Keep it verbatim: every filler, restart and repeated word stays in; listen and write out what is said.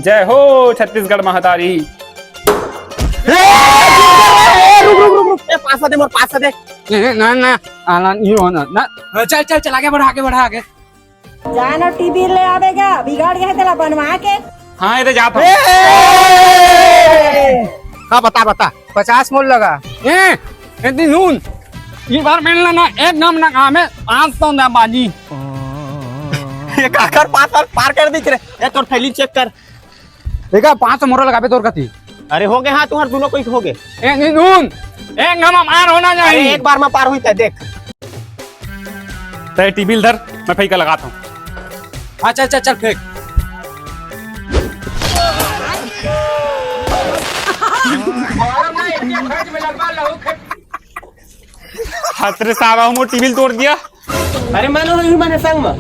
जय हो छत्तीसगढ़ महतारी। ए, रुक, रुक, रुक, रुक। ए, पासा दे मोर, पासा दे। ए, ना, ना, आला नहीं होना, ना। हाँ, चल, चल, चल, आगे बढ़ा, आगे बढ़ा, आगे। जान अउ टीवी ले आवेगा, बिगाड़ गया है तेला बनवा के। हाँ, ये तो जाता हूँ। ए! हाँ, बता, बता। पचास मोर लगा। ए, ए, दी नून। ये बार मिलना ना, एक नाम ना काम है, पाँच सौ ना बाजी। ये काकर पाँच सौ पार कर दिख रहे। ए, तोर थैली चेक कर। देखा, पाँच सौ मोर लगा बे तोर कती। अरे, हो गए, हाँ, तुम्हारे दोनों को ही हो गए। ए, दी नून। एक नाम पार होना अरे, चाहिए। एक बार में पार हुई था, देख। तय टीवी इधर, मैं फेंक के लगाता हूँ। अच्छा, अच्छा, चल फेंक। हतरे साहब, हम वो टीवी तोड़ दिया। अरे मानो नहीं माने संग में।